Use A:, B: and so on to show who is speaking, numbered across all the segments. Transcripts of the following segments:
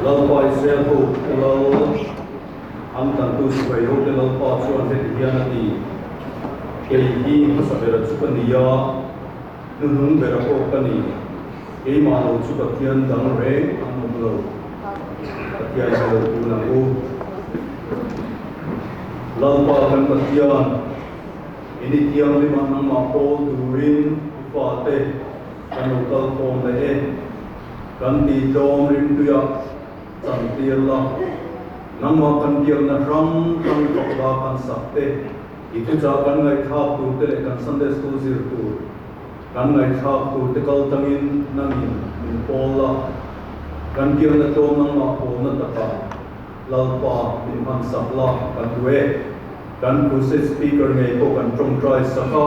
A: Lalpa Israel ho te Lal, an tlantu sipai ho te Lalpa chuan heti hian a ti, Kei hi hmasa bera chu ka ni a, hnuhnung bera pawh ka ni, keimah lo chu Pathian dang reng an awm lo. Pathian hi lo tun ang u. Lalpa kan Pathian, i ni thianghlimah nangmah pawl turin i fate kan lo kal khawm leh e. Kan tih tlawm rimtuiah chan tir la, nangmah kan biakna hrang hrang i fak la kan sak te, i thuchah kan ngaihthlak tur te leh kan Sunday School zir tur kan ngaihthlak tur te kal tangin nangin min pawl la, kan biakna tlawm nangmah pawlna takah Lalpa min hman sak la kan duh e. Kan Crusade Speaker ngei pawh kan tawngtai sak a,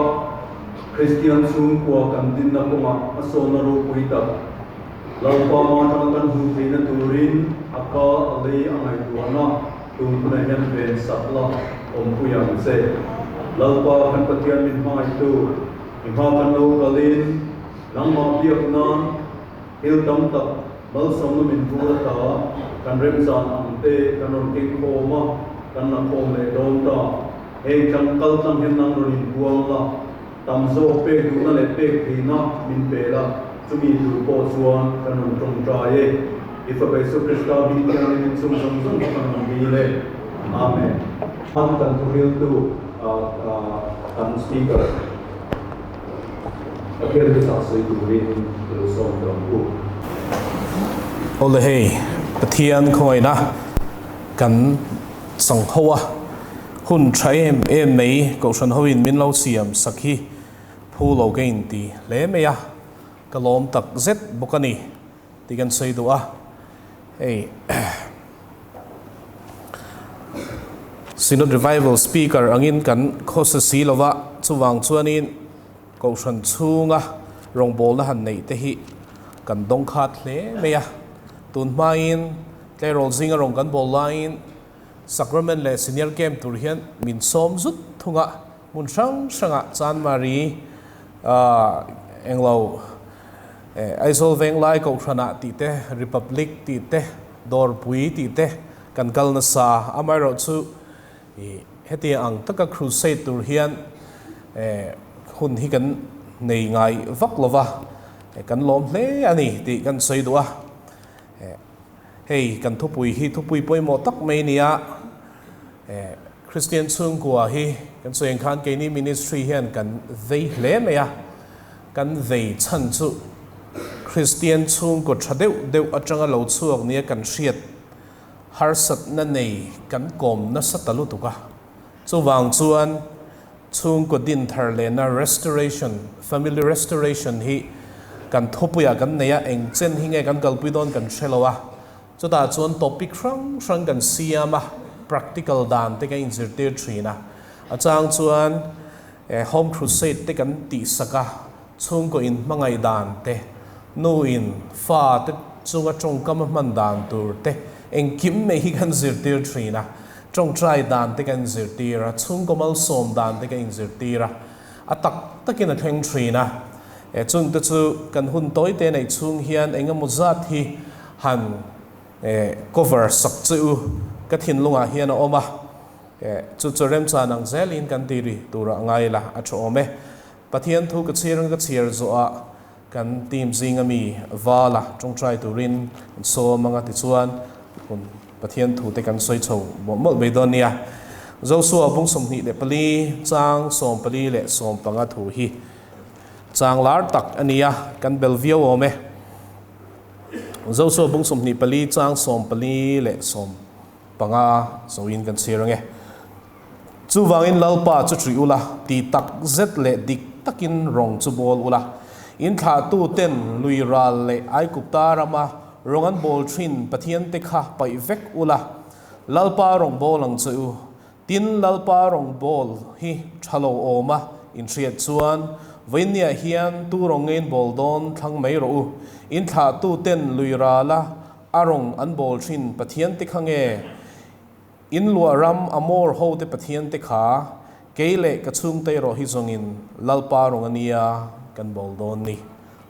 A: Kristian chhungkua kan dinna kawngah hmasawnna ropui tak Lalpa ma atanga kan hmuh theihna turin a ka a lei a ngaihtuahna tun hunah hian ven sak la awmpui ang che. Lalpa kan Pathian min hmangaihtu i hma kan lo kalin nangmah biak nan thil tam tak malsawmna min vur ata kan remzan ang te kan rawn keng khawm a, kan la khawm leh dawn ta. Heng tlang kal tlang hian nang rawn inbuang la, tam zawk pek duhna leh pek theihna min pe la, chumi tur pawh chuan kan rawn tawngtai e. I Fapa Isu Krista hming thianghlim in chung zawng zawng chu kan rawn dil e. Amen. Hman kan thuhriltu kan Speaker Pathian thuchah sawi turin i lo sawm tawh ang u.
B: Awle hei, Pathian khawngaihna kan Chang ho a, hun tha em em mai Kohhran hoin min lo siam sak hi phu lo ka inti hle mai a, ka lawm tak zet bawk a ni tih kan sawi duh a, hei Synod Revival Speaker angin kan khawsa si lo va, chuvang chuanin Kohhran chhunga rawngbawlna han neih te hi kan dawng khat hle mai a, tun hmain Tleirawl zinga rawn kan bawl laiin Sacrament leh Senior Camp tur hian min sawm zut thung a, hmun hrang hrangah Chanmari englo Aizawl Venglai Kohhranah tih te, Republic tih te, Dawrpui tih te kan kal nasa. Amaherawhchu hetiang ang taka crusade tur hian hun hi kan nei ngai vak lova, kan lawm hle a ni tih kan sawi duh a. Hei kan thupui hi thupui pawimawh tak mai nia, Kristian chhungkua hi kan sawi ang khan keini ministry hian kan vei hle mai a, kan vei chhan chu Kristian chhungkaw tha deuh deuh atanga lo chhuak nia kan hriat harsatna nei kan kawm nasa ta lutuk a, chuvang chuan Chhungkaw din thar lehna restoration, family restoration, hi kan thupuiah kan nei a, eng chen hi nge kan kalpui dawn kan hre lo a, chutah chuan topic hrang hrang kan siam a, practical dan te kan inzirtir thin a, a chang chuan home crusade te kan tihsak a, chhungkaw in hmangaih dan te, nu in fa te chunga tawngkam a hman dan tur te, engkim mai hi kan zirtir thin a. Tawngtai dan te kan inzirtir a, chhungkaw malsawm dan te kan inzirtir a, a tak takin a thleng thin a. E chung te chu kan hun tawi te neih chhung hian eng emaw zat hi han e cover sak che u ka thinlungah hian a awm a. E chu chu remchan ang zelin kan ti ri turah ngai la a tha awm e. Pathian thu ka chhiar ang ka chhiar zawhah kan team zinga mi vala tawngtai turin an sawm anga tichuan hun Pathian thu te kan sawi chho mawlh mawlh mai dawn nia. Josua bung 24 chang 14 leh 15 thu hi chang lar tak a ni a, kan bel viau awm e. Josua bung 24 chang 14 leh 15 zoin kan chhiar ang e. Chuvangin Lalpa chu ṭih ula, ti tak zet leh dik takin rawng chu bawl ula. In thlahtuten lui ral leh Aigupta rama rawng an bawl ṭhin Pathiante kha paih vek ula, Lalpa rawng bawl ang che u. Tin, Lalpa rawng bawl hi ṭha lo awma inhriat chuan, vawiinniah hian tu rawng nge in bawl dawn thlang mai rawh u. In thlahtuten lui rala a rawng an bawl ṭhin Pathiante kha nge In luah ram Amor hote Pathian te kha kei leh ka chhungte erawh hi zawngin Lalpa rawng a nia kan bawl dawn ni.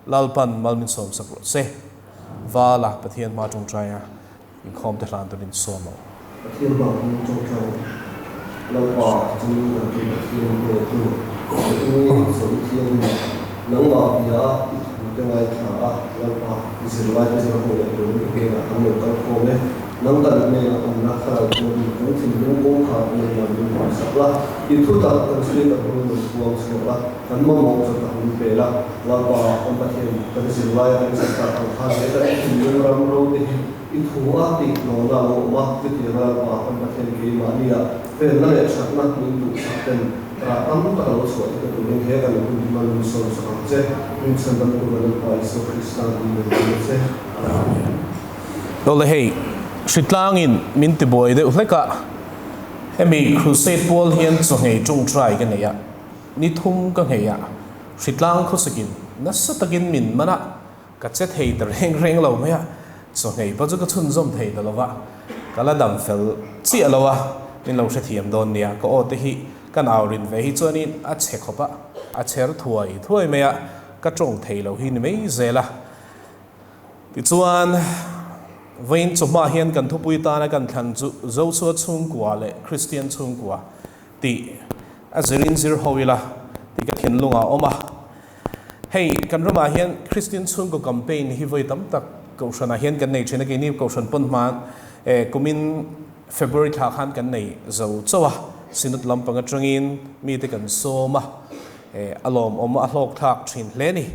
B: Lalpan mal min sawmsak rawh se. Vala Pathian hma tawngtai a. Inkhawm te hlan turin sawm ang.
C: Pathian bak hi tawngtai Lalpa chu kan tum Pathian hmel chu Mihring sawi thiang in nangmah bia i thu te ngaithla a Lalpa i zirlai te zir ho leh turin i hnenah kan lo kal khawm e nang kan hnena awmna thlarau thianghlim kan thinlung kawngkhar nangmah min hmuh sak la i thu tak kan speaker hmangin rawn puang chhuak la kan mamawh chu tak min pe la Lalpa kan Pathian kan zirlai a kan zir tak ang khan he kan thinlung ram ro te hi I thu a tih hlawhna a lo awm a, chutiang Lalpa kan Pathian keimahnia felna leh thatna min duhsak ten rah tam tak a lo chhuah theihna turin he kan hun hi man min sawn sak ang che. Min chhandam tura Lalpa Isua Krista min rawn dil a che. Amen.
B: Awle hei, hritlangin min tibuai deuh hlek a, hemi crusade pual hian chawhngei tawngtai ka nei a, ni thum ka nghei a, hritlang khawsakin nasa takin min man a, Ka che thei ta reng reng lo mai a, chawhngei pawh chu ka chhunzawm thei ta lo va, ka la dam fel chiah lo a, min lo hrethiam dawn nia, ka aw te hi ka nau rin ve hi chuanin a chhe khawp a, a cher thuai thuai mai a, ka tawng thei lo hi ni mai zel a. Tichuan, vawiin chawhma hian kan thupui tana kan thlan chu Joshua chhungkua leh Kristian chhungkua tih a zirin zir ho ila tih ka thinlungah a awm a. Hei, kan ramah hian Kristian chhungkaw campaign hi vawi tam tak Kohhranah hian kan nei thin a, keini Kohhran pawn hma kumin February thla khan kan nei zo chauh a, Synod lampang atangin mite kan sawm a, a lawmawm a hlawk thlak thin hle a ni.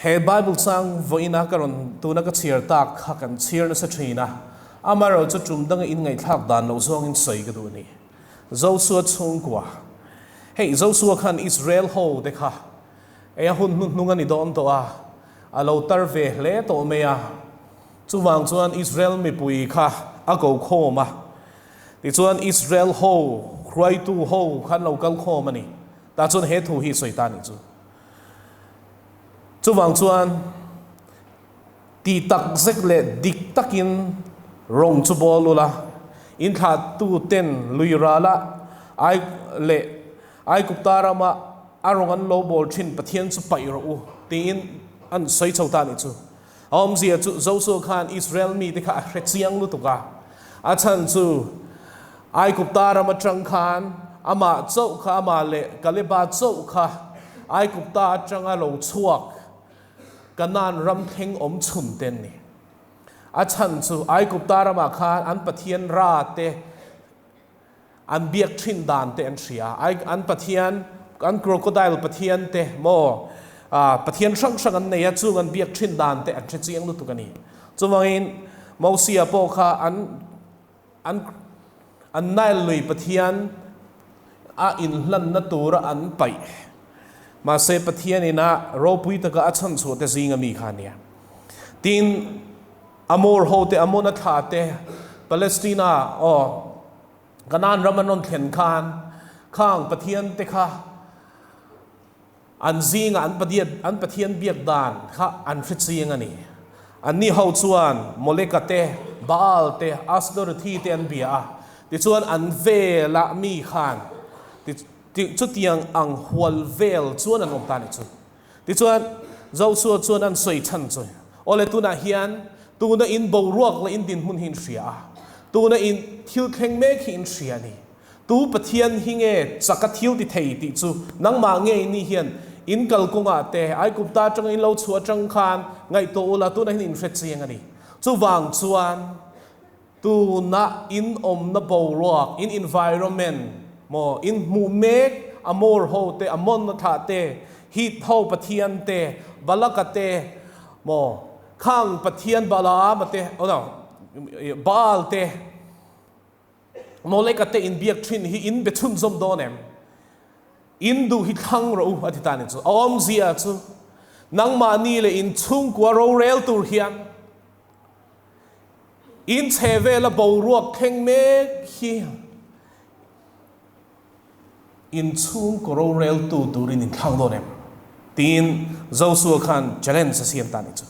B: He Bible chang vawiina ka rawn tuna ka chhiar tak kha kan chhiar nasa thin a, amaherawhchu tum danga inngaihthlak dan loh zawngin sawi ka duh a ni. Josua chhungkua. Hei, Josua khan Israel ho te kha ei a hun hnuhnung a ni dawn tawh a, a lo tar ve hle tawh mai a. Chuvang chuan Israel mipui kha a ko khawm a. Tichuan Israel ho hruaitu ho khan lo kal khawm a ni. Tah chuan he thu hi sawi ta a nih chu. Chuvang chuan Ti tak zek leh dik takin rawng chu bawl ula, in thlahtu ten lui rala Ai leh Aigupta rama a rawng an lo bawl thin Pathian chu paih rawh u tiin an sawi chho ta a nih chu. A awmzia chu Josua khan Israel mite kha a hre chiang lutuk a, a chhan chu Aigupta ram atang khan amah chauh kha amah leh Kaleba chauh kha Aigupta atanga lo chhuak Kanaan ram thleng awm chhun te an ni. A chhan chu Aigupta ramah khan an Pathian Ra te an biak thin dan te an hria. An Pathian, an crocodile Pathian te maw, Pathian hrang hrang an nei a, chung an biak thin dan te an hre chiang lutuk a ni. Chuvangin Mosia pawh kha an an an Nile lui Pathian a inhlanna tura an paih. Mahse Pathian ina ropui taka a chhan chhuah te zinga mi kha a nia. Tin, Amor ho te, Amona thla te, Palestina aw Kanaan ram an rawn thlen khan khang Pathian te kha An zingah an Pathian an Pathian biak dan kha an hre chiang a ni. Anni ho chuan Moleka te, Baal te, Asdorethi te an bia a, tichuan an velah mi khan ti ti chutiang ang hual vel chuan an awm ta a ni chu. Tichuan Joshua chuan an sawi chhan chu, Awle tunah hian tuna in boruak leh in dinhmun hi in hria a, tuna in thil thleng mek hi in hria a ni. Tu Pathian hi nge chak a thil ti thei tih chu nangmah ngei ni hian in kalkawngah te Aigupta atanga in lo chhuah atang khan ngaihtuah ula tunah hian in hre chiang a ni. Chuvang chuan tuna in awmna boruak, in environment maw, in hmuh mek Amor ho te, Amon thlah te, Hit ho Pathian te, Balaka te maw, khang Pathian Balaama te, oh no, Baal te, Moleka te inbiak thin hi in be chhunzawm dawn em? In duh hi thlang rawh u, a ti ta ni chu. A awmzia chu nangmahni leh in chhungkua rorel tur hian in chhe vela boruak thleng mek hi in chhungkaw roreltu turin in thlang dawn em? Tiin Joshua khan challenge a siam ta ni chu.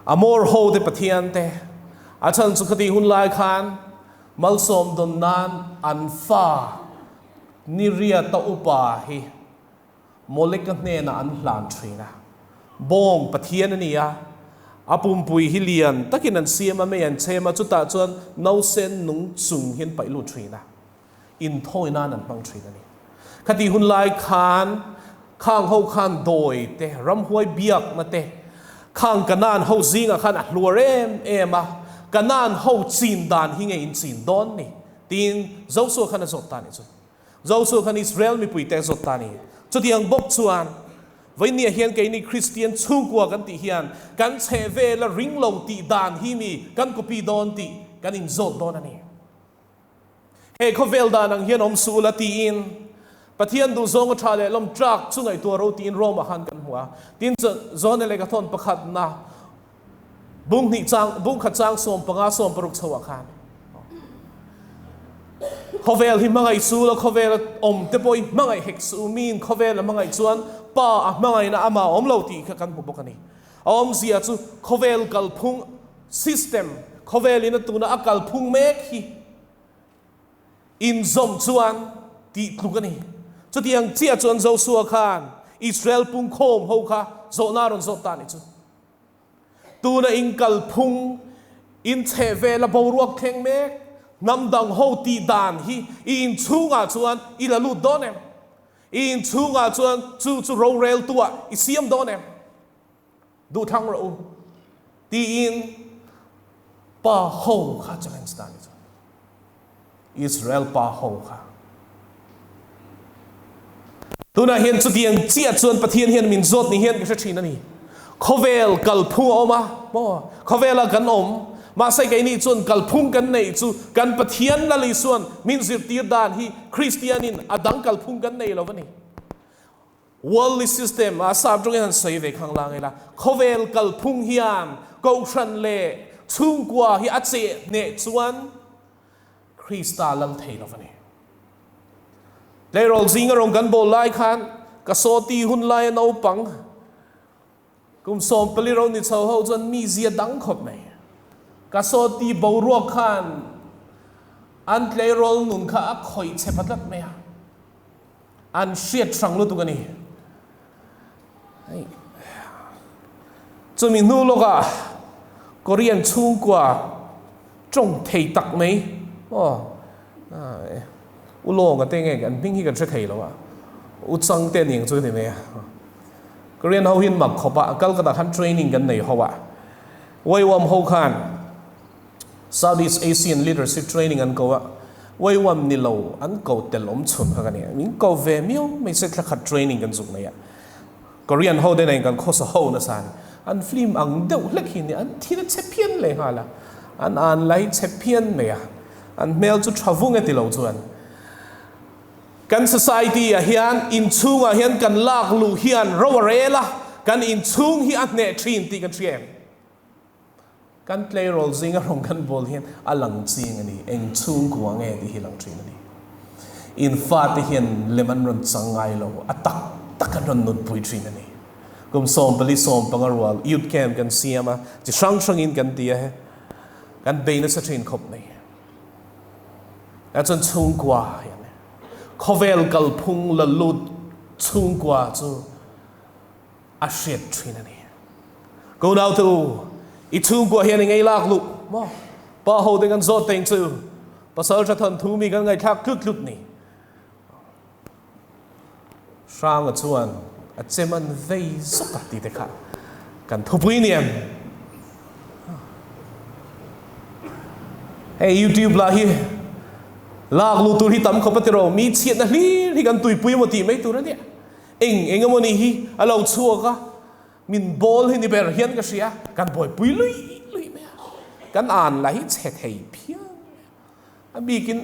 B: Amor ho te Pathian te a chhan chu khati hun lai khan malsawm dawn nan an fa Niriata upa hi Moleka hnenah an hlan thin a. Bawng Pathian a ni a, A pumpui hi lian takin an siam a, mei an chhem a, chutah chuan nausen nung chung hi an paih lut thin a, inthawi nan an hmang thin a ni. Khati hun lai khan khang ho khan dawi te, ramhuai biakna te, khang Kanaan ho zingah khan a hluar em em a, Kanaan ho chin dan hi nge in chin dawn ni? Tiin Josua khan a zawt ta a nih chu. Josua khan Israel mipuite a zawt ta a ni. Chutiang bawk chuan Vainia hian keini Kristian chhungkua kan tih hian kan chheh vela ring lo tih dan hi mi kan copy dawn tih kan inzawt dawn a ni. He khawvel dan ang hian awm suh ula tiin Pathian duhzawng a tha leh lawm tlak chu ngaihtuah ro tiin Rome ah khan kan hmu a. Tin, Johane lehkha thawn pakhatna bung hnih chang, bung khat chang 15 16 chho ah khan Khawvel hi hmangaih su la, khawvel a awm te pawh hi hmangaih hek suh u, miin khawvel a hmangaih chuan Pa a hmangaihna amah a awm lo tih kha kan hmu bawk a ni. A awmzia chu khawvel kalphung system, khawvel in a tuna a kalphung mek hi inzawm chuan tih tluk a ni. Chutiang chiah chuan Joshua khan Israel pungkhawm ho kha zawhna a rawn zawt ta a nih chu. Tuna inkalphung, inchheh vela boruak thleng mek, hnam dang ho tih dan hi i inchhungah chuan i la lut dawn em? I inchhungah chuan chu chu roreltuah i siam dawn em? Duhthlang rawh u, tiin pa ho kha challenge ta a ni chu. Israel pa ho kha. Tunah hian chutiang chiah chuan Pathian hian min zawt ni hian ka hre thin a ni. Khawvel kalphung a awm a, maw? Khawvela kan awm, mahse keini chuan kalphung kan neih chu kan Pathian Lal Isuan min zirtir dan hi Kristianin a dang kalphung kan nei lo a ni. Worldly system a sap tawngin han sawi ve khang lang ila, khawvel kalphung hian kohhran leh chhungkua hi a cheh hneh chuan Krista lal thei lo a ni. Tleirawl zinga rawng kan bawl lai khan ka sawti hun laia naupang kum 14 ro ni chho ho chuan mi zia dang khawp mai. Ka sawti boruak khan an tleirawl nun kha a khawih chhe pa tlat mai a. An hriat hrang lutuk a ni. Hei. Chumi hnu lawkah Korean chhungkua tawng thei tak mai aw U Lawnga te nge an hming hi kan hre thei lo a, U Chang te aniang chu ka ti mai a. Korean ho hi an mak khawp a, Calcutta khan training kan nei ho a. YWAM ho khan Southeast Asian Leadership Training an ko a, YWAM ni lo an ko tel awm chhun kha ka ni a, min ko ve miau mai se thla khat training kan zuk nei a, Korean ho te nen kan khawsa ho nasa a ni, an film ang deuh hlek hi ni, an thil a chhe phian leh nghal a, an an lai chhe phian mai a, an hmel chu tha vung e ti lo chuan kan society ah hian inchhungah hian kan lak luh hian ro a rel a, kan inchhung hi a hneh thin tih kan hria em? Kan tleirawl zinga rawng kan bawl hian a lang ching a ni, eng chhungkua nge tih hi lang thin a ni. In fate hian lem an rawn chang ngai lo, a tak tak an rawn nunpui thin a ni. Kum 14 15 rual youth camp kan siam a, chi hrang hrangin kan ti a he, kan bei nasa thin khawp mai. A chuan chhungkua hian khawvel kalphung la lut chhungkua chu a hriat thin a ni. Ko naute u, i chhungkua hian i ngei lak luh maw? Pa ho te kan zawt teng chu pasal tha thawn thu mi kan ngaihthlak tlut tlut ni. Hranga chuan a chem an vei zawk a ti te kha kan thupui ni em? Hei YouTube lah hi lak luh tur hi tam khawp a ti ro, mi chhiatna hlir hi kan tuipui maw tih mai tur a nia. Eng eng emaw ni hi a lo chhuak a, min bawl hi ni ber hian ka hria, kan buaipui lui lui mai a, kan an lah hi chhe thei phian mai a, a bikin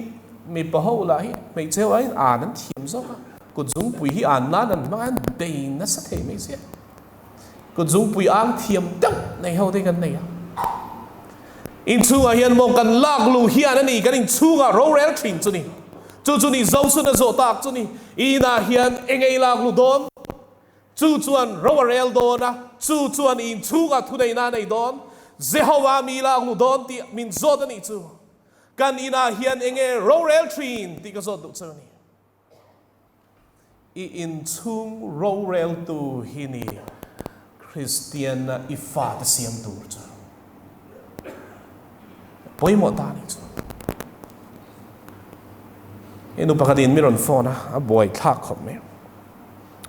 B: mipa ho lah hi hmeichhe ho aiin an an thiam zawk a, kut zungpui hi an nan an hmang a, an bei nasa thei mai sia, kut zungpui ang thiam deuh nei ho te hi kan nei a, inchhungah hian maw kan lak luh hian a ni, kan inchhungah rorel thin chu ni. Chu chu ni Zosun a zawh tak chu ni. Inah hian eng ei lak lu dawn? Chu chuan ro a rel dawn a, chu chuan in chhungah thuneihna a nei dawn. Jehovah mi lak lu dawn tih min zawt a nih chu. Kan inah hian eng nge ro rel thin tih ka zawt duh chu a ni. I inchhung roreltu hi ni. Kristianna i fate siam tur chu pawimawh ta a nih chu. He nu pakhat in mi rawn phone a, a buai thlak khawp mai.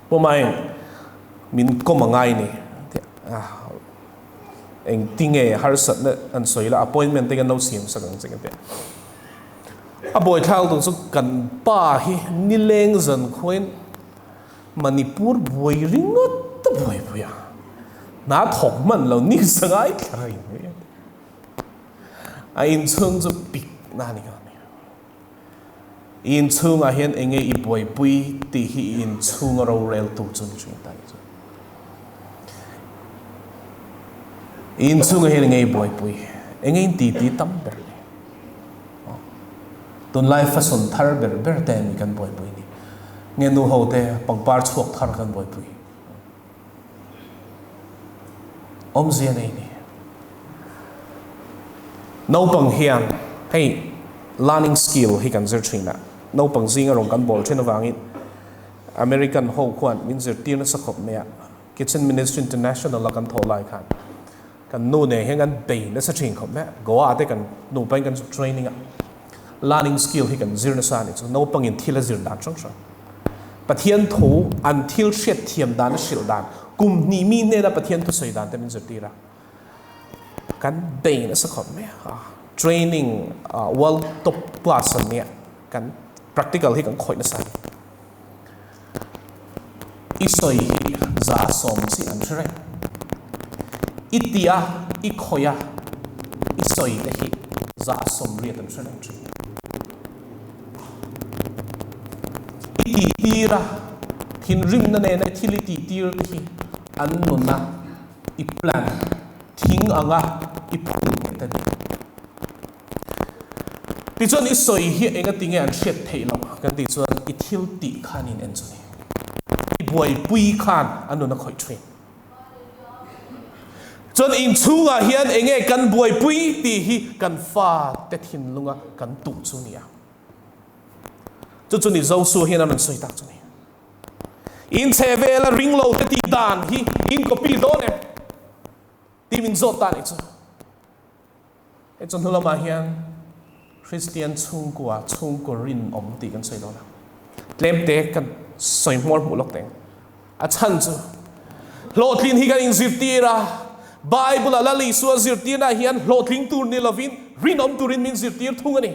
B: Pawmai min kawm a ngai ni. Engtinge harsatna an sawi la, appointment te kan lo siam sak ang che ka ti. A buai thlak lutuk chu kan pa hi nileng zan khuain Manipur buai ringawt a buaipui a, hna thawk hman lo ni sangai thla reng mai a ti. A inchhung chu pik na ni nghal mai a. I inchhungah hian enge i buaipui tih hi i inchhunga roreltu chu ni thin ta ni chu. I inchhungah hian enge i buaipui, enge in titi tam ber ni. Tunlai fashion thar ber ber te mi kan buaipui ni. Nge nu ho te pangpar chhuak thar kan buaipui. Awmzia nei ni. Naupang hian hei learning skill hi kan zir thin a, naupang zinga rawn kan bawl thin avangin American ho khuan min zirtir nasa khawp mai a, Kitchen Ministry International a kan thawh lai khan Kan nu nen hian kan bei nasa thin khawp mai. Goa te kan nupa in kan zuk training a, learning skill hi kan zir nasa a nih chu. Naupangin thil a zir dan hrang hrang. Pathian thu an thil hriat thiam dan a hrilh dan, kum hnih mi hnena Pathian thu sawi dan te min zirtir a. Kan bei nasa khawp mai a. Training world top class an nia, kan practical hi kan khawih nasa a ni. I sawi hi 70% chi an hre reng. I ti a, i khawih a, i sawi te hi 80% an hre reng thin. I tih tir a, thinrimna nena i thil i tih tir te hi an nuna i plan thing anga i phun nghet a ni. Tichuan i sawi hi engati nge an hriat theih loh kan tih chuan i thil tih khan in en chu ni. I buaipui khan a nun a khawih thin. Chuan inchhungah hian enge kan buaipui tih hi kan fate thinlunga kan tuh chu nia. Chu chu ni Joshua hian a rawn sawi tak chu ni. In chhe vela ring lo te tih dan hi in copy dawn em? Tih min zawt ta nih chu. Hei chawhnu lamah hian Kristian chhungkua, chhungkaw rinawm tih kan sawi dawn a. Tlemte kan sawi hmuar hmuh lawk teng. A chhan chu hlawhtlin hi kan inzirtir a, Bible-a Lal Isua zirtirna hian hlawhtling tur ni lovin rinawm turin min zirtir thung a ni.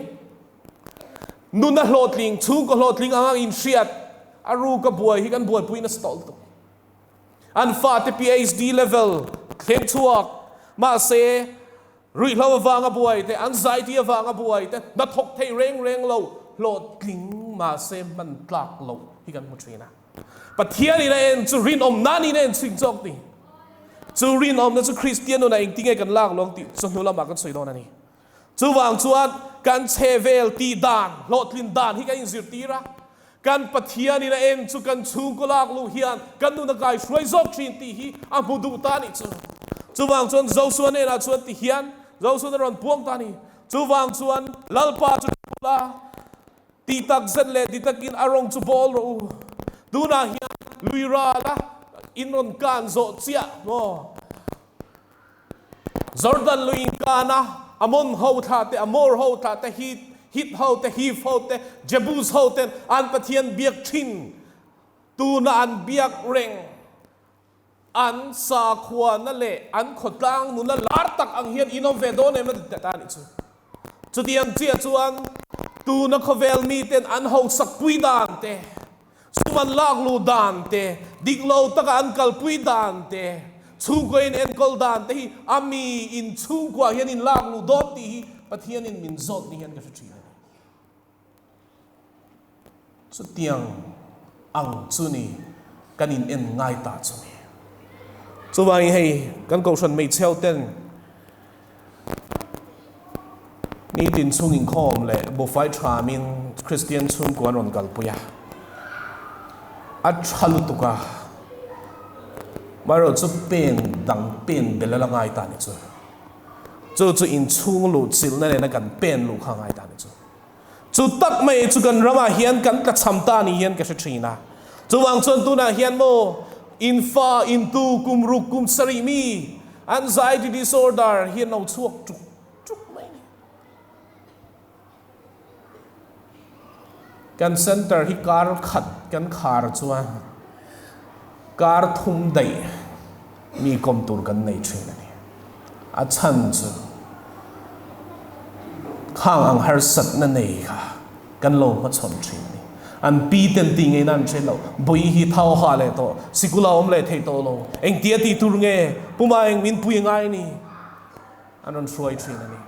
B: Nuna hlawhtling, chhungkaw hlawhtling anga inhriat a ruka buai hi kan buaipui nasa tawh lutuk. An fate PhD level thleng chhuak mahse ruihhlo avanga buai te, anxiety avanga buai te, hnathawk thei reng reng lo hlawhtling mahse hman tlak loh hi kan hmu thin a. Pathian in a en chu rinawmna niin a en chhing zawk ti. Chu rinawmna chu Kristian nunah engtinge kan lak lawng tih chawhnu lamah kan sawi dawn a ni. Chuvang chuan kan chhevel tih dan, hlawhtlin dan hi kan inzirtir a, kan Pathianin a en chu kan chhungkaw lak luh hian kan nun a kaihruai zawk thin tih hi a hmu duh ta a nih chu. Chuvang chuan Joshua hnenah chuan ti hian Joshua a rawn puang ta a ni. Chuvang chuan Lalpa chu thu la, tih tak zet leh ti takin a rawng chu bawl rawh u. Tunah hian lui rala in rawn kan zawh chiah maw? Jordan lui inkana Amon ho thlah te, Amor ho thlah te, Hit, Hit ho te, Hiv ho te, Jebus ho ten an Pathian biak thin tuna an biak reng an sakhuana leh an khawtlang nuna lar tak ang hian in awm ve dawn em a ti ta nih chu. Chutiang chiah chuan tuna khawvel miten an hausak pui dan te, Sum an lak luh dan te, dik lo taka an kalpui dan te, chhungkua in enkawl dan te hi a mi in chhungkuah hian in lak luh dawn tih hi Pathianin min zawt ni hian ka hre thin a ni. Chutiang ang chu ni kan in en ngai ta chu ni. Chuvangin hei kan Kohhran hmeichheu ten Nitin chhung inkhawm leh buffai thamin Kristian chhungkua an rawn kalpui a, a tha lutuk a, amaherawhchu pen dang pen belh a la ngai ta ni chu. Chu chu inchhung luh chilhna nena kan pen luh kha a ngai ta ni chu. Chu tak mai chu kan ramah hian kan tlachham ta ni hian ka hre thin a. Chuvang chuan tunah hian maw. In fa in tu kum ruk kum sarih mi anxiety disorder hi an lo chhuak tuk tuk mai a ni. Kan center hi kar khat kan khar chuan kar thum daih mi kawm tur kan nei thin a ni. A chhan chu khang ang harsatna nei kha kan lo hmachhawn thin a ni. An pi ten tih ngeina an hre lo. Bawi hi thau ha leh tawh, sikul a awm leh thei tawh lo. Engtia tih tur nge? Puma eng min pui ngai a ni. An rawn hruai thin a ni.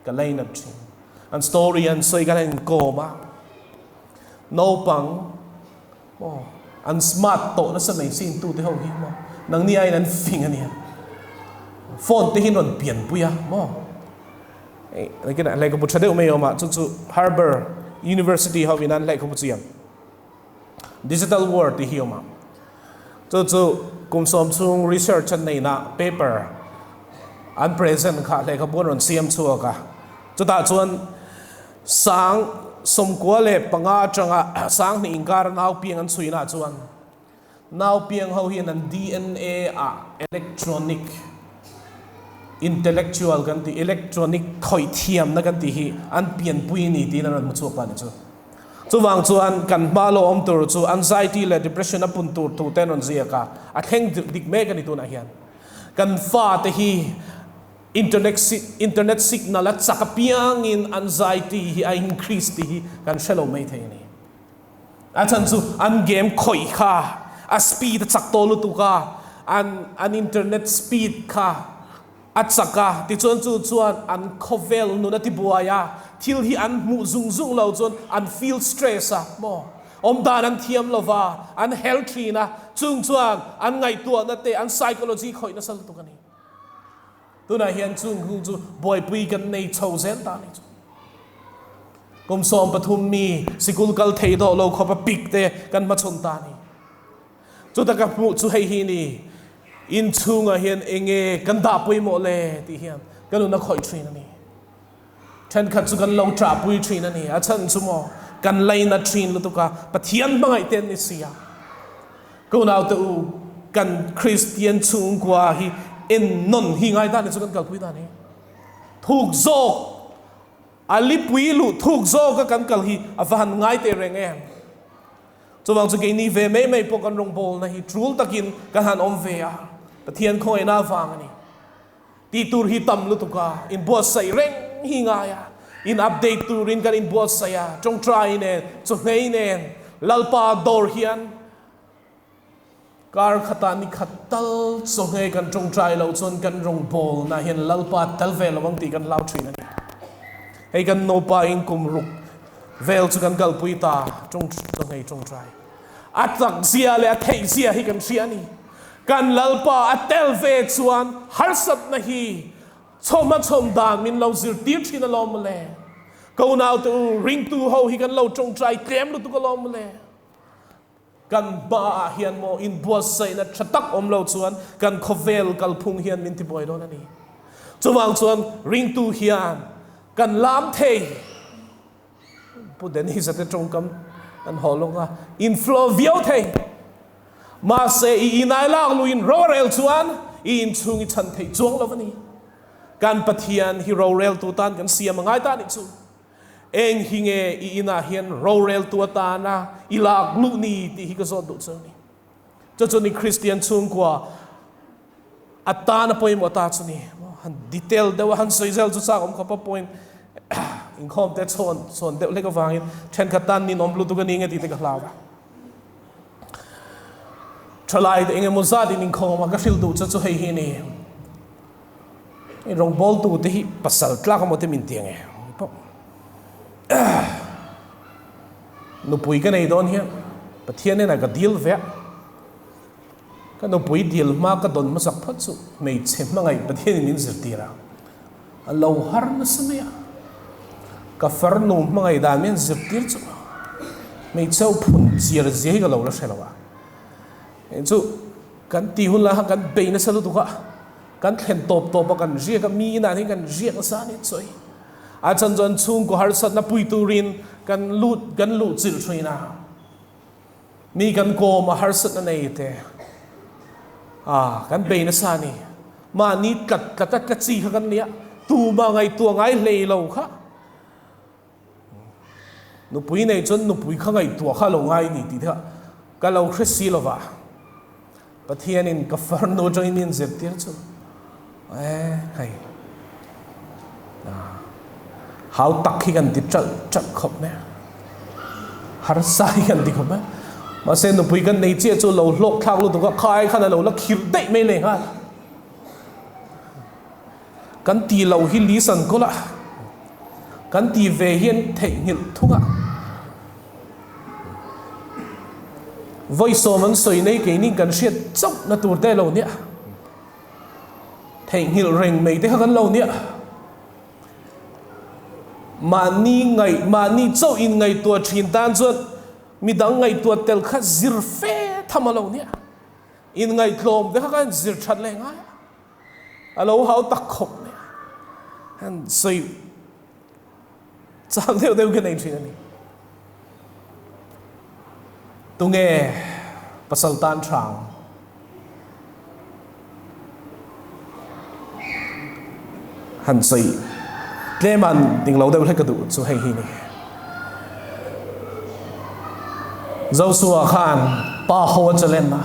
B: Ka lainat thin. An story an sawi khan an inkawm a. Naupang maw an smart tawh nasa mai sin tute ho hi maw nangni aiin an fing a nia. Phone te hi an rawn pianpui a maw. Hei nakinah lehkhabu tha deuh mai a awm a chu chu Harbour University ho in an lehkhabu chiam Digital World tih hi a awm a. Chu chu kum sawm chhung research an neihna paper an present kha lehkhabu an rawn siam chhuak a. Chutah chuan sang 95 atanga 2000 inkara nau piang an chhuinah chuan nau piang ho hian an DNA ah electronic intellectual kan tih electronic khawih thiamna kan tih hi an pianpui a ni tiin an rawn hmu chhuak ta a ni chu. Chuvang chuan kan hma lo awm tur chu anxiety leh depression a pun tur thu te an rawn ziak a, a thleng dik mek a ni tunah hian. Kan fate hi internet internet signal a chak apiangin anxiety hi a increase tih hi kan hre lo mai thei a ni. A chhan chu an game khawih kha a speed a chak tawh lutuk a, an an internet speed kha A chak a, tichuan chu chuan an khawvel nun a ti buai a, thil hi an hmuh zung zung lo chuan an feel stress a, maw? Awm dan an thiam lo va, an hel thin a, chung chuan an ngaihtuahna te, an psychology khawih nasa lutuk a ni. Tunah hian chung hung chu buaipui kan nei chho zel ta a ni chu. Kum 13 mi sikul kal thei dawh lo khawpa pik te kan hmachhawn ta a ni. Chuta ka hmuh chu hei hi ni, inchhungah hian enge kan dah pawimawh le tih hian ka nun a khawih thin a ni. Thenkhat chu kan lo ṭahpui thin a ni, a chhan chu maw kan laina thin lutuk a, Pathian hmangaih te an ni si a. Ka unaute u, kan Kristian chhungkua hi ennawn hi ngai dan hi chu kan kalpui dan hi thuk zawk, a lipui luh thuk zawka kan kal hi a va han ngai teh reng em. Chuvang chu keini ve mai mai pawh kan rawngbawlna hi tul takin kan han awm ve a, Pathian khawngaihna avang a ni. Tih tur hi tam lutuk a, inbuatsaih reng hi ngai a, in update turin kan inbuatsaih a, tawngtai nen, chawhnei nen, Lalpa dawr hian kar khatah ni khat tal chawhnei kan tawngtai loh chuan kan rawngbawlna hian Lalpa tel ve lo ang tih kan hlau thin a ni. Hei kan nupa in kum ruk vel chu kan kalpui ta ṭawng chawhmei ṭawngṭai. A chak zia leh a theih zia hi kan hria a ni. Kan Lalpa a tel ve chuan harsatna hi chhawmha chhawm dan min lo zirtir ṭhin alawm mawle. Ka unaute u, ringtu ho hi kan lo ṭawngṭai tlem lutuk alawm mawle. Kan hmaah hian maw inbuatsaihna ṭha tak awm lo chuan kan khawvel kalphung hian min tibuai dawn a ni. Chuvang chuan ringtu hian kan lam thei. Pu Dennis-a te tawngkam an haw lawk a, in flow viau thei. Mahse i inai lak luin rorel chuan i inchhung i chhan thei chuang lo a ni. Kan Pathian hi roreltu tan kan siam a ngai ta anih chu. Eng hi nge i inah hian roreltu atana i lak luh ni tih hi ka zawt duh chu a ni. Chu chu ni Kristian chhungkua atana pawimawh ta chu ni. Han detail deuh a han sawi zel chu chak awm khawp a point inkhawm te chhawn chhawn deuh hlek avangin thenkhat tan ninawm lutuk a ni nge tih te ka hlau a. Thalai te engemaw zat in inkhawm a ka hrilh duh chu chu hei hi a ni. I rawngbawltu te hi pasal tlak emaw te min ti ang e pawh nupui ka nei dawn hian Pathian hnenah ka dil ve a, ka nupui dil hma ka dawn hmasak phawt chu hmeichhe hmangaih Pathianin min zirtir a, a lo har nasa mai a, ka farnu hmangaih dan min zirtir chu hmeichhe ho phun chiar zia hi ka lo la hre lo a, eng chu kan tih hun lai khan kan bei nasa lutuk a. Kan thlen tawp tawp a kan riak a, mi inah hian kan riak nasa a ni chawi. A chan chuan chhungkaw harsatna pui turin kan lut kan luh chilh thin a. Mi kan kawm a harsatna nei te. A, kan bei nasa a ni. Mahni tlat tlat a tla chi kha kan nia, tuma ngaihtuah ngai hlei lo kha. Nupui nei chuan nupui kha ngaihtuah kha lo ngai ni tih te kha ka lo hre si lova. Pathianin ka farnu atangin min zirtir chu e hei hau tak hi kan ti ṭalh ṭalh khawp mai a, harsa hi kan ti khawp mai a. Mahse nupui kan nei chiah chu lo hlawk thlak lutuk a, khai khan a lo la khirh daih mai leh nghal. Kan ti lo hi lisan kawlh a, kan ti ve hian theihnghilh thung a. Vawi sawm an sawi nei keini kan hriat chauh na tur te lo nia. Theihnghilh reng mai te kha kan lo nia. Mahni ngaih, mahni chauh in ngaihtuah thin tan chuan midang ngaihtuah tel kha zir fe tham a lo nia. In ngaihtlawm te kha kan zir that leh ngai a. A lo hau tak khawp mai a. Han sawi Chang deuh deuh ka nei thin a ni. Tunge pasal tan hrang? Han sawi tlem an ding lo deuh hlek ka duh chu hei hi ni. Joshua khan pa ho a challenge a,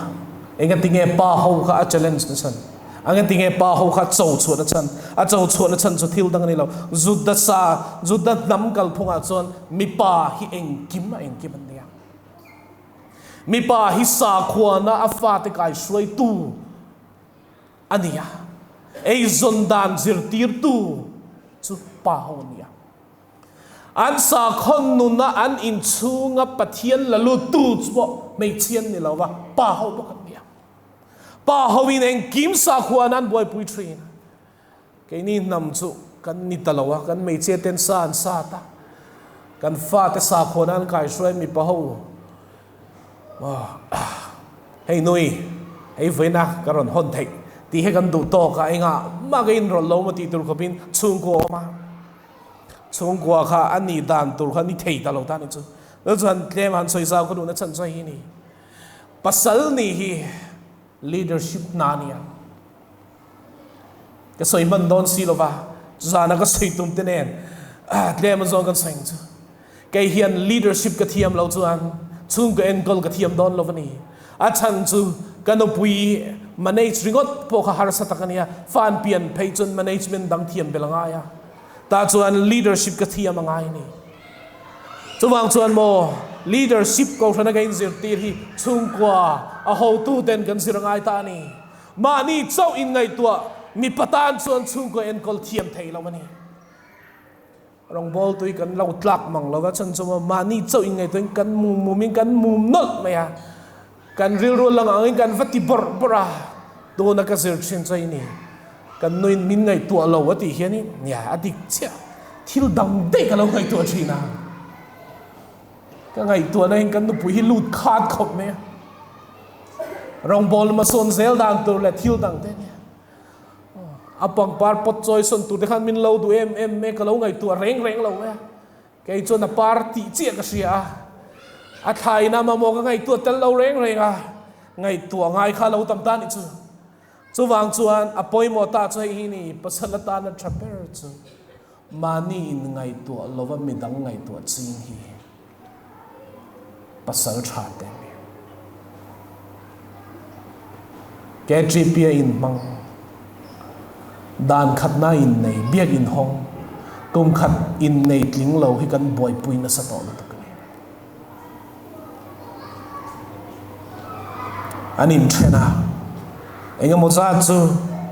B: engatinge pa ho kha a challenge na chhan? A nge tinge pa ho kha cho chhuah na chhan? A cho chhuah na chhan chu thil dang a ni lo. Juda sa, Juda hnam kalphungah chuan mipa hi engkim a engkim an nia. Mipa hi sakhuana a fate kai hruaitu a ni a. Eizawn dan zirtirtu chu pa ho a ni a. An sakhawn nuna an inchhunga Pathian la luttu chu pawh hmeichhia an ni lo va, pa ho bawk an ni a. Pa hoin engkim sakhua nan buaipui thin. Keini hnam chu kan ni ta lo a, kan hmeichhia ten sa an sat a, kan fate sakhua nan kai hruai mipa ho hei nui, hei vawiina ka rawn hawn theih tih hi kan duh tawk a, engah mah ka inrawlh lo maw tih tur khawpin chhungkua a awm a, chhungkua kha a nih dan tur kha ni thei ta lo ta ni chu. Chu chuan tlem han sawi zau ka duhna chhan chu hei hi ni. Pasal nih hi leadership hna a nia. Ka sawi hman dawn si lova, chuzana ka sawi tum te nen tlem a zawn kan sawi ang chu. Kei hian leadership ka thiam lo chuan chhungkaw enkawl ka thiam dawn lo a ni. A chhan chu ka nupui manage ringawt pawh kha harsa tak a nia, fan pian phei chuan management dang thiam bel a ngai a. Tah chuan leadership ka thiam a ngai a ni. Chuvang chuan maw leadership kohhrana ka inzirtir hi chhungkua a hotuten kan zir a ngai ta a ni. Mahni chauh inngaihtuah mipa tan chuan chhungkua enkawl thiam thei lo a ni. Rawngbawl tui kan lo tlak mang lo va, chhan chu maw mahni chauh inngaihtuahin kan mum mumin kan mum nawlh mai a, kan rilru lang angin kan va ti bawrh bawrh a, tuna ka zir thin chu a ni. Kan nuin min ngaihtuah lo a tih hian in nia a dik chiah, thil dang daih ka lo ngaihtuah thin a, ka ngaihtuahna hian kan nupui hi lut khat khawp mai a, rawngbawl hmasawn zel dan tur leh thil dang te nia, a pangpar pawt chawi sawn tur te khan min lo duh em em mai a, ka lo ngaihtuah reng reng lo mai a. Kei chuan a par tih chiah ka hria a, a thlaina mamawh ka ngaihtuah tel lo reng reng a, ngaihtuah ngai kha lo tam ta nih chu. Chuvang chuan a pawimawh ta chu hei hi ni, pasal atana tha ber chu mahni in ngaihtuah lova midang ngaihtuah ching hi pasal tha te a ni. KTP a inhmang, dan khatna innei, biak inhawng, kum khat innei tling lo hi kan buaipui nasa tawh lutuk a ni. An inthen a, engemaw zat chu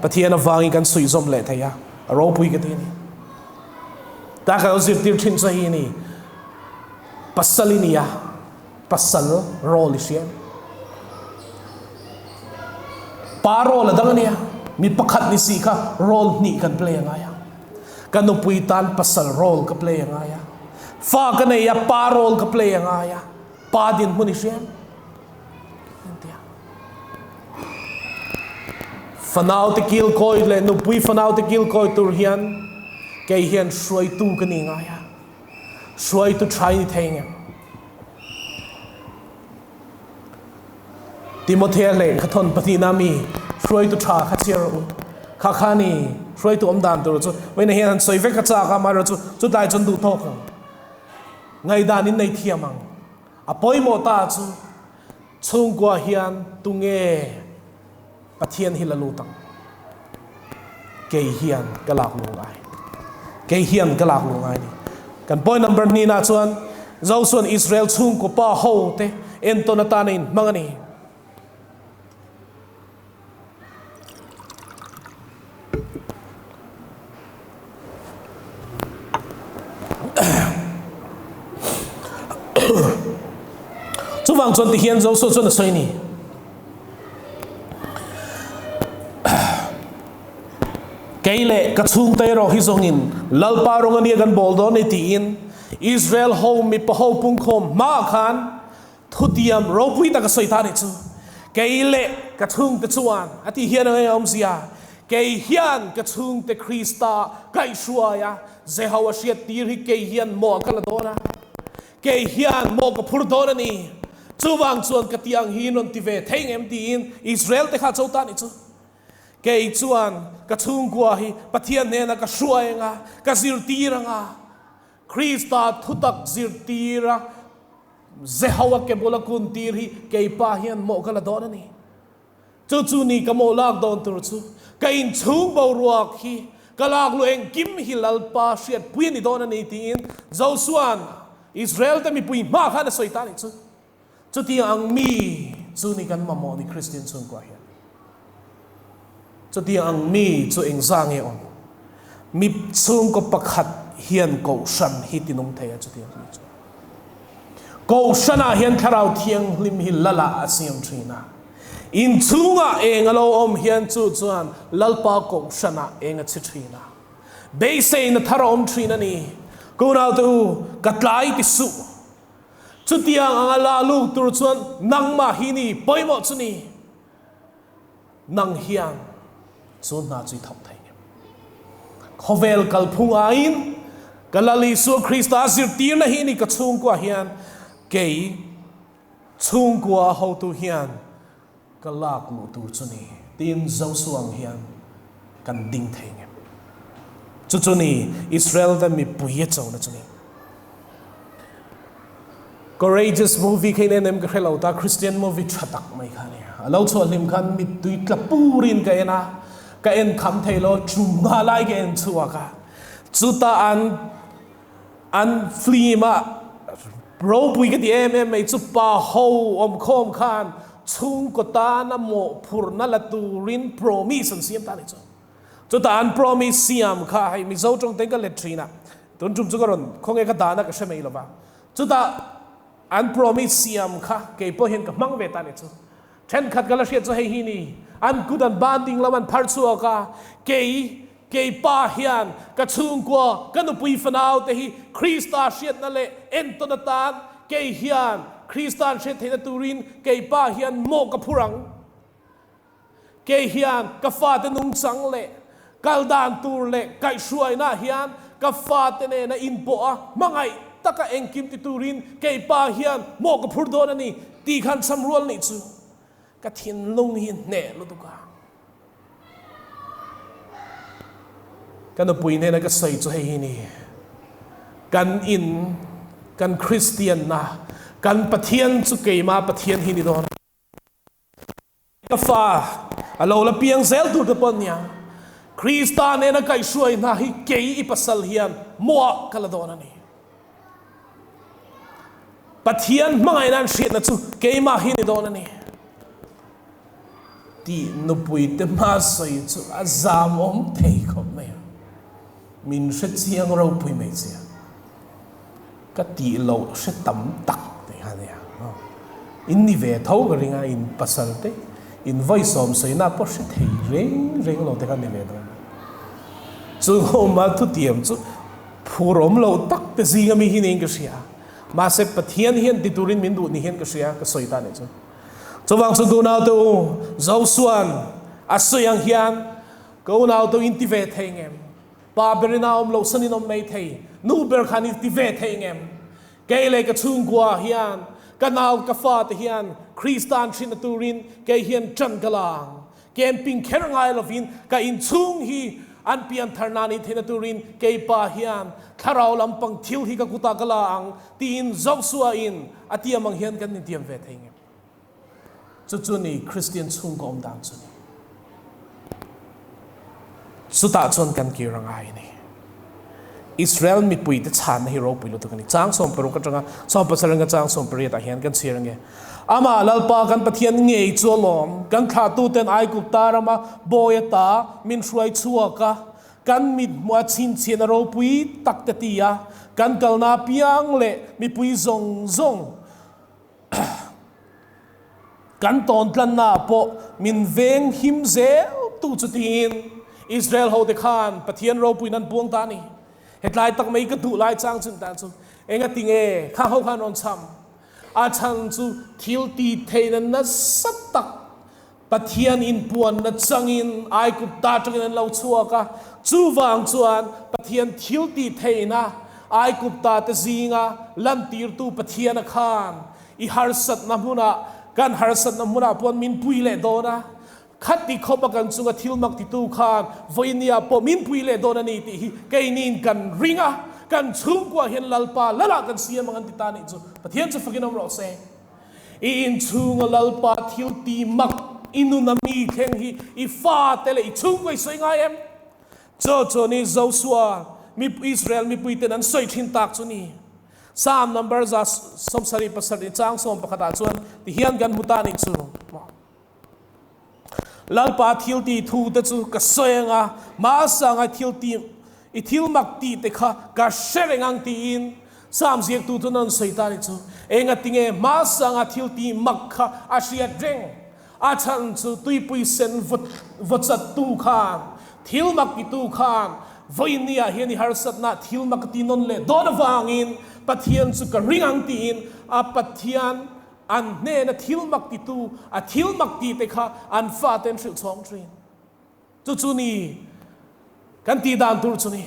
B: Pathian avangin kan suihzawm leh thei a, a ropui ka ti a ni. Ta ka lo zirtir thin chu hei hi a ni, pasal i ni a, Pasal role i hria em? Pa role a dang a nia, mi pakhat ni si kha role hnih kan play a ngai a. Ka nupui tan pasal role ka play a ngai a. Fa ka nei a, pa role ka play a ngai a. Pa dinhmun i hria em? Entia. Fanau te kilkawi leh nupui fanau te kilkawi tur hian kei hian hruaitu ka ni ngai a. Hruaitu tha i ni thei ngem? Timothea lehkhathawn pahnihna mi Hruaitu tha kha chhiar rawh u. Kha kha ni hruaitu awm dan tur chu vawiin hian han sawi vek a chak a, amaherawhchu chutlai chuan duh tawk ang. Ngaihdan in nei thiam ang. A pawimawh ta chu chhungkua hian tunge Pathian hi la lut ang. Kei hian ka lak lu ngai. Kei hian ka lak lu ngai ni. Kan point number hnihna chuan Josuan Israel chhungkaw pa ho te entawn atana inhmang a ni. Chuvang chuan tihian Joshua chuan a sawi a ni. Kei leh ka chhungte erawh hi zawngin Lalpa rawng ania kan bawl dawn ni tiin Israel ho mipa ho pungkhawm hmaah khan Thutiam ropui tak a sawi ta nih chu. Kei leh ka chhungte chuan a tih hian eng awmzia? Kei hian ka chhungte Krista kaihhruai a, Jeho a hriat tir hi kei hian maw ka la dawn a? Kei hian maw ka phur dawn a ni? Chuvang chuan ka tih ang hi rawn ti ve thei ngem tiin Israel te kha cho ta nih chu. Kei chuan ka chhungkua hi Pathian hnenah ka hruai ang a, ka zirtir ang a, Krista thutak zirtir a, Zeho a ke bula kun tir hi kei pa hian mawh ka la dawn a ni. Chu chu ni ka mawh lak dawn tur chu ka inchhung boruak hi ka lak luh engkim hi Lalpa hriatpui a ni dawn a ni tiin Josua'n Israel te mipui hma khan a sawi ta a nih chu. Chutiang ang mi chu ni kan mamawh ni Kristian chhungkua hian. Chutiang ang mi chu engzah nge awm? Mi chhungkaw pakhat hian kohhran hi tinung thei a chutiang mi chu. Kohhranah hian Thlarau Thianghlim hi Lalah a siam thin a. Inchhungah eng a lo awm hian chu chuan Lalpa kohhranah eng a chhi thin a. Beiseina thar a awm thin a ni. Kunaute u, ka tlai ti suh. Chutiang anga la luk tur chuan nangmah hi ni pawimawh chu ni. Nang hian chu hna chu i thawk thei ngem. Khawvel kalphung aiin ka Lal Isua Krista zirtirna hi ni ka chhungkua hian kei chhungkua hotu hian ka lak luh tur chu ni tiin Joshua ang hian kan ding thei ngem. Chu chu ni Israel te mipui a chona chu ni. Courageous movie kha in en em ka hre lo ta, Christian movie tha tak mai kha a ni. A lo chhuah hlim khan mittui tla purin ka en a, ka en kham thei lo, tum nga lai ka en chhuak a. Chuta an an film a ropui ka ti em em mai chu pa ho awmkhawm khan chhungkaw tana mawhphurhna la turin promise an siam ta a ni chu. Chutah an promise siam kha hei Mizo tawng ten ka let thin a, tun tum chu ka rawn khawnge ka dahna ka hre mai lo va. Chutah an promise siam kha kei pawh hian ka hmang ve ta ni chu. Thenkhat ka la hriat chu hei hi ni, an kut an ban ding lam an phar chhuak a, kei kei pa hian ka chhungkua ka nupui fanau te hi Krista hriatna leh entawn atan kei hian Krista an hriat theihna turin kei pa hian mawh ka phur ang. Kei hian ka fate nungchang leh kal dan tur leh kaihhruainaah hian ka fate nena inpawh a, hmangaih taka engkim ti turin kei pa hian mawh ka phur dawn a ni tih khan cham rual nih chu ka thinlung hi hneh lutuk a. Ka nupui nena ka sawi chu hei hi ni, kan in, kan Kristianna, kan Pathian chu keima Pathian hi ni dawn a. Ka fa a lo la piang zel tur te pawh nia, Krista nena kaihhruai hna hi kei i pasal hian mawh ka la dawn a ni. Pathian hmangaihna an hriatna chu keimah hi ni dawn a ni tih nupui te hma sawi chu a zamawm thei khawp mai a, min hre chiang ropui mai che a. Ka tih loh hre tam tak tih kha nia. In ni ve tho ka ring a, in pasal te in vawi sawm sawina pawh hre thei reng reng lo te kha ni ve dawn. Chu awma thutiam chu phur awm lo tak te zing ami hi niin ka hria. Mahse Pathian hian ti turin min duh ni hian ka hria, ka sawi ta nih chu. Chuvang chu Gunau te u, Josuan a sawi ang hian ka unau te u in ti ve thei ngem? Pa berin a awm loh sanin awm mai thei, nu ber khan i ti ve thei ngem? Kei leh ka chhungkua hian, ka nau ka fate hian Kristan hrinna turin kei hian ṭan ka la ang. Camping kher ngai lovin ka inchhung hi an pianthar nan i theihna turin keipa hian thlarau lampang thil hi ka kutah ka la ang tiin Joshua in a tiam ang hian kan intiam ve thei ngem? Chu chu ni Kristian chhungkaw awm dan chu ni. Chutah chuan kan kir a ngai a ni. Israel mipuite chhanna hi ropui lutuk a ni. Chang 60 atanga 17 ka chang 18 ah hian kan chhiar ange. Amah Lalpa kan Pathian ngei chu alawm, kan thlahtuten Aigupta rama bawi ata min hruai chhuak a, kan mit hmuh a chhinchhiahna ropui tak te ti a, kan kalna apiang leh mipui zawng zawng Kan tawn tlannaah pawh min veng him zel tu chu tiin Israel hote khan Pathian ropuiin an puang ta a ni. Hetlai tak mai ka duh lai chang chu tan chu engati nge khang ho khan rawn cham? A chhan chu thil ti theihna nasa tak Pathian inpuanna changin Aigupta atangin an lo chhuak a, chuvang chuan Pathian thil tih theihna Aigupta te zinga lantirtu Pathiana khan i harsatna hmunah kan harsatna hmunah pawh min pui leh dawn a, khati khawpa kan chunga thil mak titu khan vawinia pawh min pui leh dawn a ni tih hi keiniin kan ring a, kan chhungkua hian Lalpa Lalah kan siam ang an ti ta nih chu Pathian chu fakin awm rawh se. I inchhunga Lalpa thil ti mak i nun a mi thleng hi i fate leh i chhungkaw i sawi ngai em? Chaw chaw ni Joshua mi Israel mipuiten an sawi thin tak chu ni. Psalm number 177 chang 11 ah chuan ti hian kan hmu ta nih chu. Lalpa thil ti thu te chu ka sawi anga mahsanga thil ti i thil mak tih te kha ka hre reng ang tiin Psalm ziaktu chuan a rawn sawi ta nih chu. Engatinge hmasanga thil ti mak kha a hriat reng? A chhan chu tuipui sen vawchattu khan thil mak titu khan vawinia hian i harsatna thil mak a ti nawn leh dawn avangin Pathian chu ka ring ang tiin a Pathian An hnena thil mak titu, a thil mak tih te kha an fate an hrilh chhawng thin. Chu chu ni kan tih dan tur chu ni.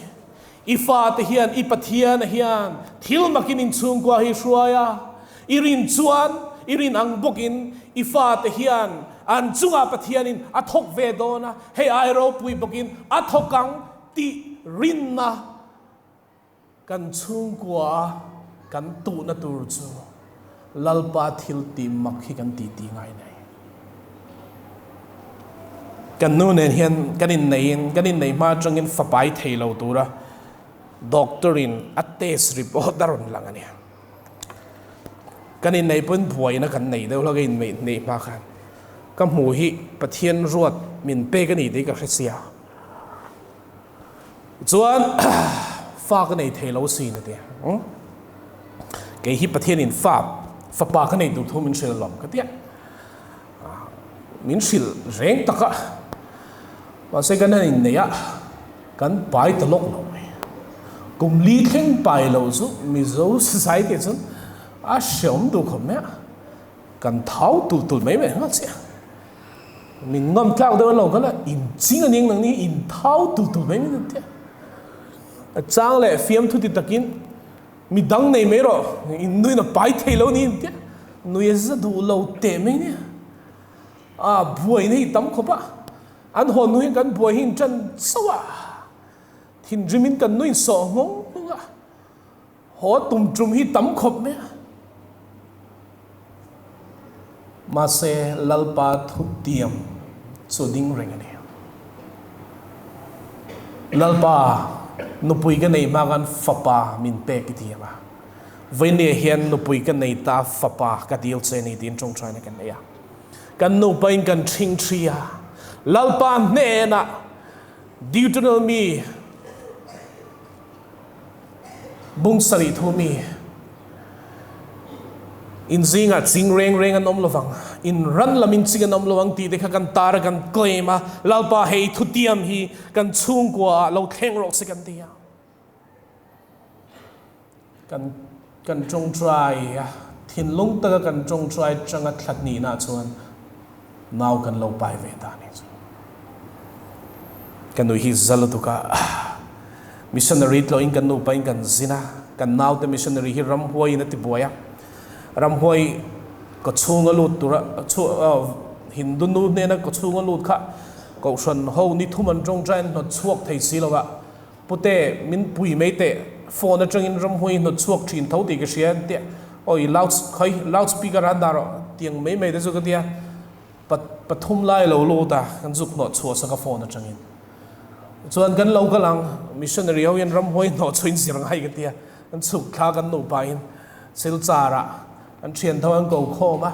B: I fate hian, i Pathiana hian thil makin inchhungkua hi hruai a, i rin chuan, i rin ang bawkin i fate hian an chungah Pathianin a thawk ve dawn a, hei ai ropui bawkin a thawk ang tih rinna Kan chhungkua a kan tuhna tur chu Lalpa thil tih mak hi kan tih tih ngai nei. Kan nu nen hian kan inneiin kan innei hma atangin fapai thei lo tura doctor in a test report a rawn lang a nia. Kan innei pawhin buaina kan nei deuh hlak a inneih hma khan ka hmuh hi Pathian ruat min pek a ni tih ka hre sia. Chuan fa ka nei thei lo sin a ti. Kei hi Pathianin fa fapa ka nei tur thu min hrilh alawm ka ti a. Min hrilh reng tak a. Mahse kan han inneih a, kan pai ta lawk lo mai. Kum li thleng pai lo chu Mizo society chuan a hreawm duh khawp mai a. Kan thau tulh tulh mai mai nghal chiah. Min ngam tlak deuh an lo kal a, in ching a ning nang ni, in thau tul tul mai min an ti a. A chang leh fiamthu ti takin mi dang nei mai rawh, in nuin a pai thei lo ni an ti a. Nui a za duh lo teh mai nia. A buaina hi tam khawp a, an haw hnu hian kan buai hi in ṭan chauh a, thinrimin kan nuin sawh nghawng nghawng a. Haw tum tum hi tam khawp mai a. Mahse, Lalpa thutiam chu ding reng a ni. Lalpa, nupui ka nei hma khan fapa min pek i ti ang a. Vawinia hian nupui ka nei ta fapa ka dil che ni tiin tawngtaina kan nei a. Kan nupain kan ṭhing ṭhi a. Lalpa hnenah Deuteronomy Bung sarih thu mi in zingah ching reng reng an awm lovang, in ran lamin ching an awm lo ang tih te kha kan tar a kan claim a, Lalpa hei thutiam hi kan chhungkua ah lo thleng rawh se kan ti a. Kan kan tawngtai a, thinlung taka kan tawngtai tanga thlat nihna chuan nau kan lo pai ve ta ni chu. Ka nui hi za lutuk a, missionary tlawhin kan nupa in kan zin a, kan naute missionary hi ramhuai in a ti buai a, ramhuai ka chhunga lut tura Hindu nu hnena kawchhunga lut kha Kohhran ho ni thum an tawngtai an hnawt chhuak thei si lo a, Pute, min pui mai teh, phone atangin ramhuai hnawt chhuak thin tho tih ka hria an tia, awi loud khawi loud speaker ah an dah rawh tiang mai mai te chu ka tia, pathum lai lo lut a, kan zuk hnawh chhuah sak a phone atangin. Chuan kan lo kal ang, missionary ho hian ramhuai hnawh chhuah in zir ngai ka tia, an chhuk thla kan nupa in Silchar ah an thian tho an ko khawm a,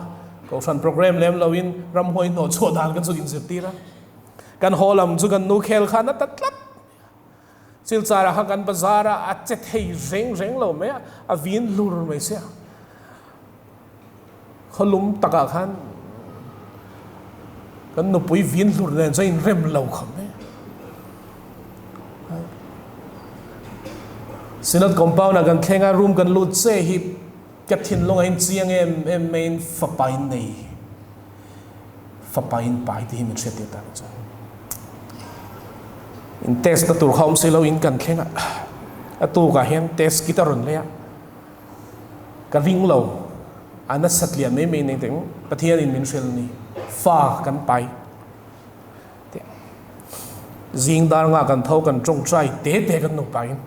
B: kohhran program lem lo in ramhuai hnawh chhuah dan kan zuk inzirtir a, kan haw lam chu kan nu khel khan a ta tlat. Silchar ah khan kan bazar a, a che thei reng reng lo mai a, a vin hlur mai sia. Khawlum takah khan kan nupui vin hlur nen chuan inrem lo khawp mai. Synod compound ah kan thleng a, room kan lut che hi ka thinlung ah hin chiang em em maiin fapa in nei, fapa in pai tih hi min hriat tir ta ni chuan. In test na tur kha awm si lo in kan thleng a, a tukah hian test kit a rawn lei a. Ka ring lo, a nasat lian mai mai nei teng Pathian in min hrilh ni, fa kan pai teh. Zing dar nga kan tho kan tawngtai te te kan nupa in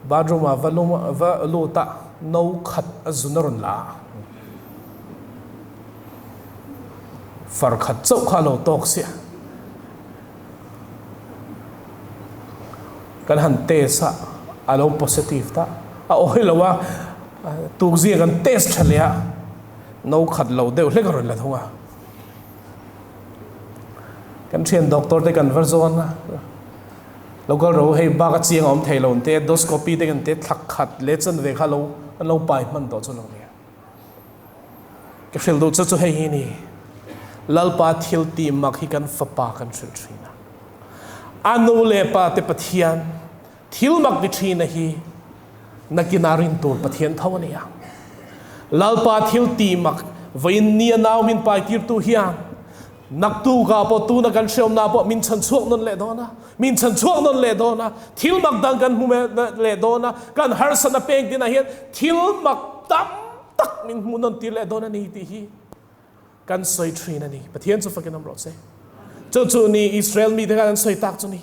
B: bathroom ah va lum va lut a no khat a zun a rawn la a, far khat chauh kha a lo tawk sia. Kan han test a, a lo positive ta. A awi lo a, tukzia kan test tha leh a, no khat lo deuh hlek a rawn la thung a. Kan thian doctor te kan va zawn a, local ro hei bak a chiang a awm thei lo ang te, endoscopy te kan te thla khat leh chanve kha lo an lo pai hman tawh chu lo nia. Ka hrilh duh chu chu hei hi ni, Lalpa thil tih mak hi kan fapa kan hrilh thin a. A nu leh pa te Pathian thil mak ti thin a hi nakinah rin tur Pathian tho a ni ang. Lalpa thil tih mak vawiin ni a nau min pai tirtu hian naktukah pawh tuna kan hreawmna pawh min chhan chhuak nawn leh dawn a, min chhan chhuak nawn leh dawn a, thil mak dang kan hmu leh dawn a, kan harsatna peng tinah hian thil mak tam tak min hmuh nawn tir leh dawn a ni tih hi kan sawi thin a ni. Pathian chu fakin awm rawh se. Chu chu ni Israel mite khan an sawi tak chu ni.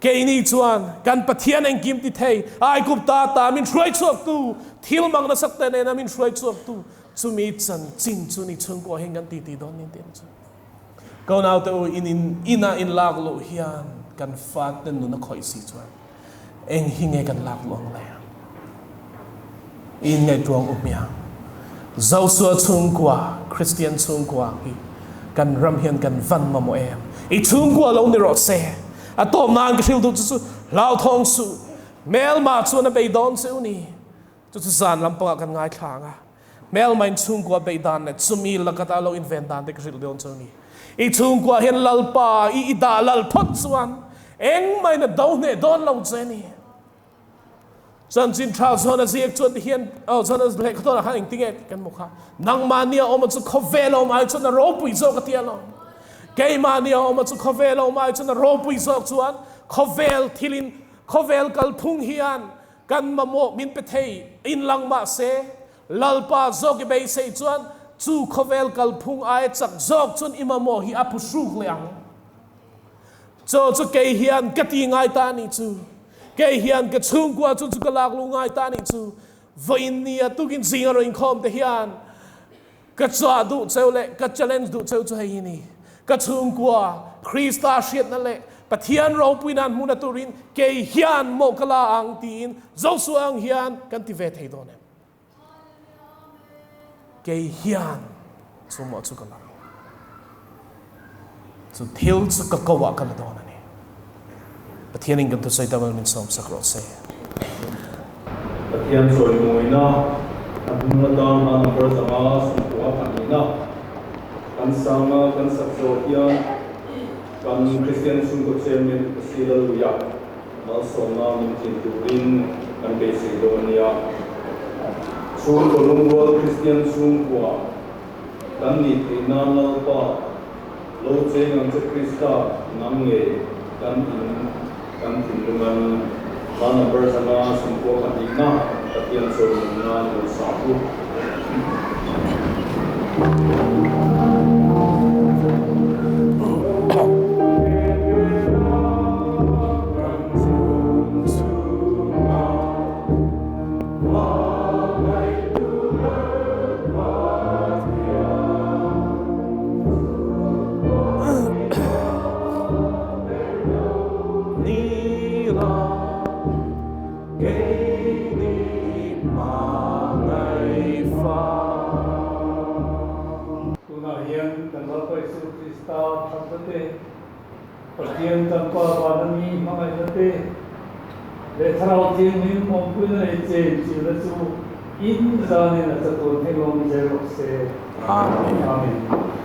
B: Keini chuan kan Pathian engkim ti thei, Aigupta ta min hruai chhuaktu, thil mang nasak te nena min hruai chhuaktu, chumi chanchin chu ni chhungkaw hian kan titi dawn nin tih ang chu. Ko naute u, in in ina in lak luh hian kan fate nun a khawih si chuan eng hi nge kan lak luh ang le? In ngaihtuang u hmiang. Joshua chhungkua, Kristian chhungkua hi kan ram hian kan van mamawh em? I chhungkua lo ni rawh se. A tawp nan ka hrilh duh chu chu hlauthawng suh. Hmelma chuan a bei dawn che u ni. Chu chu zan lampangah kan ngaithla ang a. Hmelma in chhungkua beih dan leh chumi lakata lo inven dan te ka hrilh dawn che u ni. I chhungkua hian Lalpa i i dah lal phawt chuan engmah in a do hneh dawn lo che ni. Chanchin tha chuan a ziak chuan tihian aw chuan a lehkha tawnah khan engtinge kan hmu kha nangmahni a awm a chu khawvel a awm ai chuan a ropui zawk a ti alawm. Keimahni a awm a chu khawvel a awm ai chuan a ropui zawk chuan khawvel thilin khawvel kalphung hian kan mamawh min pe thei inlang mahse Lalpa zawk i beisei chuan chu khawvel kalphung aia chak zawk chuan i mamawh hi a phuhruk leh ang. Chaw chu kei hian ka ti ngai ta anih chu. Kei hian ka chhungkua chu chu ka lak lu ngai ta anih chu. Vawiin nia tukin zing a rawn inkhawm te hian ka chah duh cheu leh ka challenge duh cheu chu hei hi ni. Ka chhungkua Krista hriatna leh Pathian ropui nan hmuhna turin kei hian mawh ka la ang tiin Joshua ang hian kan ti ve thei dawn em? Kei hian chu mawh chu ka la lo. Chu thil chu ka ko ah ka la dawn a ni. Pathianin kan thusawi tam min sawm sak rawh se.
A: Pathian chawimawina a hnung atan a number zanga sawmkua pahnihna kan sanga kan sak zawh hian kan Kristian chhungkaw chairman Upa Lalluia Malsawmna min tlin turin kan beisei dawn a nia. Chhungkaw lungrual Kristian chhungkua kan nih theih nan Lalpa lo cheng ang che Krista nang nge kan in kan thinlungan hla number zanga sawmkua pahnihna Pathian chawimawi nan lo sa u.
D: Chakna te, Pathian kan Pa vana mi hmangaihna te leh Thlarau Thianghlim awmpuina leh chenchilhna chu in zanin a chatuan thleng awm zel rawh se.
B: Amen.
D: Amen.